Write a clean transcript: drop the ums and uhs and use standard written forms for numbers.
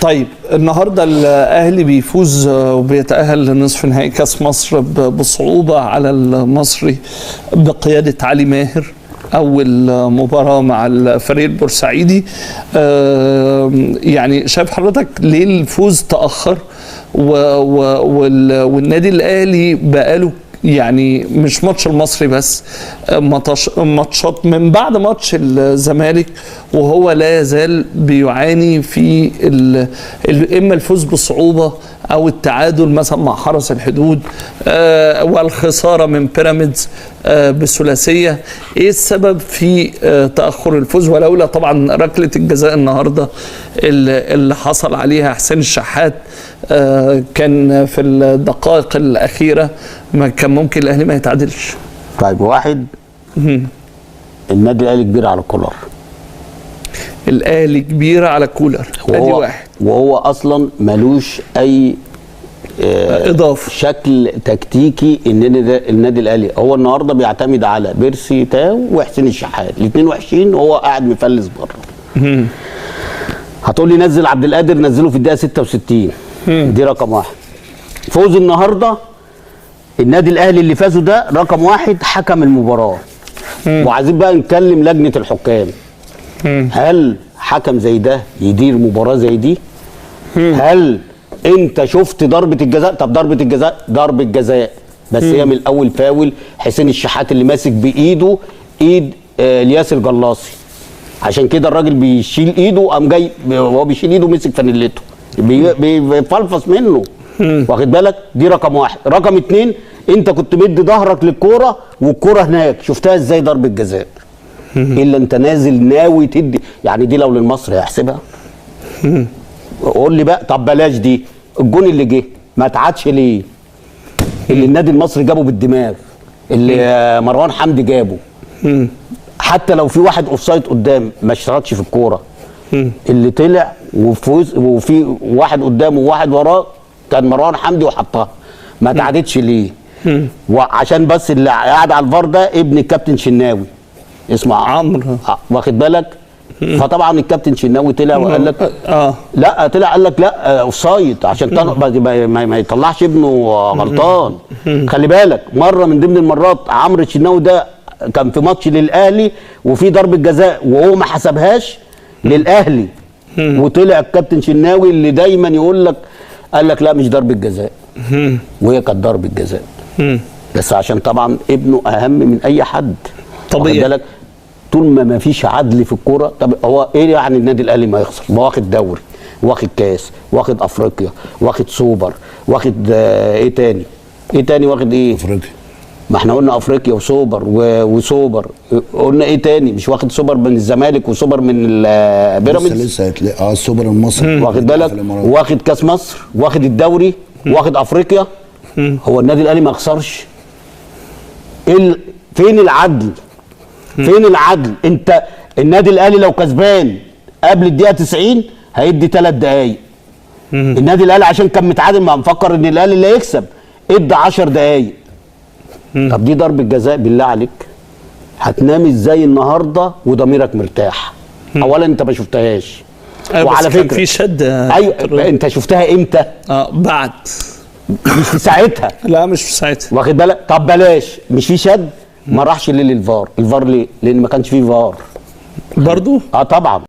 طيب النهارده الاهلي بيفوز وبيتاهل لنصف نهائي كاس مصر بصعوبة على المصري بقيادة علي ماهر، اول مباراة مع الفريق البورسعيدي. يعني شايف حضرتك ليه الفوز تاخر والنادي الاهلي بقاله يعني مش ماتش المصري بس، ماتشات من بعد ماتش الزمالك وهو لا يزال بيعاني في اما الفوز بصعوبة او التعادل مثلا مع حرس الحدود، والخسارة من بيراميدز بثلاثيه. ايه السبب في تاخر الفوز؟ ولولا طبعا ركلة الجزاء النهارده اللي حصل عليها حسين الشحات كان في الدقائق الاخيرة، ما كان ممكن الاهلي ما يتعادلش. طيب واحد، النادي الاهلي كبير على كولر. الاهلي كبير على كولر، ادي واحد. وهو اصلا ملوش اي اضافه شكل تكتيكي. النادي الاهلي هو النهارده بيعتمد على بيرسي تاو وحسين الشحات، الاثنين وحشين وهو قاعد مفلس بره. هتقول لي نزل عبد القادر، نزله في الدقيقة 66. دي رقم واحد. فوز النهارده النادي الاهلي اللي فازوا ده رقم واحد حكم المباراة. وعايزين بقى نكلم لجنة الحكام. هل حكم زي ده يدير مباراة زي دي؟ هل انت شفت ضربه الجزاء؟ طب ضربه الجزاء ضربه جزاء، بس هي من الاول فاول. حسين الشحات اللي ماسك بايده ايد الياس الجلاصي، عشان كده الراجل بيشيل ايده، قام جاي وهو بيشيل ايده مسك فانيلته بيفلفص منه، واخد بالك؟ دي رقم واحد. رقم اتنين، انت كنت مدي ظهرك للكورة والكوره هناك، شفتها ازاي ضربه جزاء؟ الا انت نازل ناوي تدي، يعني دي لو للمصري هيحسبها؟ قول لي بقى. طب بلاش دي، الجون اللي جه ما اتعادش ليه؟ اللي النادي المصري جابه بالدماغ، اللي مروان حمدي جابه، حتى لو في واحد offside قدام ما اشتركش في الكورة، اللي طلع وفوز وفي واحد قدامه وواحد وراه كان مروان حمدي وحطها، ما اتعادتش ليه؟ وعشان بس اللي قاعد على الفار ده ابن الكابتن شناوي اسمه عمرو، واخد بالك؟ فطبعا الكابتن شناوي طلع وقال لك لا، طلع قال لك لا offside عشان ما يطلعش ابنه غلطان. خلي بالك، مرة من ضمن المرات عمرو الشناوي ده كان في ماتش للاهلي وفي ضربه جزاء وهو ما حسبهاش للاهلي، وطلع الكابتن شناوي اللي دايما يقول لك، قال لك لا مش ضربه جزاء، وهي كانت ضربه جزاء، بس عشان طبعا ابنه اهم من اي حد. طبيعي. واخد بالك؟ طول ما فيش عدل في الكورة. طب هو ايه يعني النادي الاهلي ما يخسر؟ ما واخد دوري، واخد كاس، واخد افريقيا، واخد سوبر، واخد ايه تاني؟ ايه تاني واخد ايه؟ افريقيا. ما احنا قلنا افريقيا وسوبر وسوبر، قلنا ايه تاني؟ مش واخد سوبر من الزمالك وسوبر من بيراميدز؟ لسه هتلاقي السوبر المصري، واخد بالك؟ واخد كاس مصر، واخد الدوري، واخد افريقيا. هو النادي الاهلي ما خسرش؟ فين العدل؟ فين العدل؟ انت النادي الاهلي لو كسبان قبل الدقيقة 90 هيدي 3 دقائق. النادي الاهلي عشان كان متعادل ما مفكر ان الاهلي اللي هيكسب، ادى 10 دقائق. طب دي ضربه جزاء بالله عليك، هتنام ازاي النهارده وضميرك مرتاح؟ اولا انت ما شفتهاش. وعلى فكرة في شد. ايوه، انت شفتها امتى؟ بعد، مش في ساعتها. لا مش في ساعتها، واخد بالك؟ طب بلاش، مش في شد، ما راحش ليه للفار؟ الفار ليه؟ لان ما كانش فيه فار برضو. طبعا.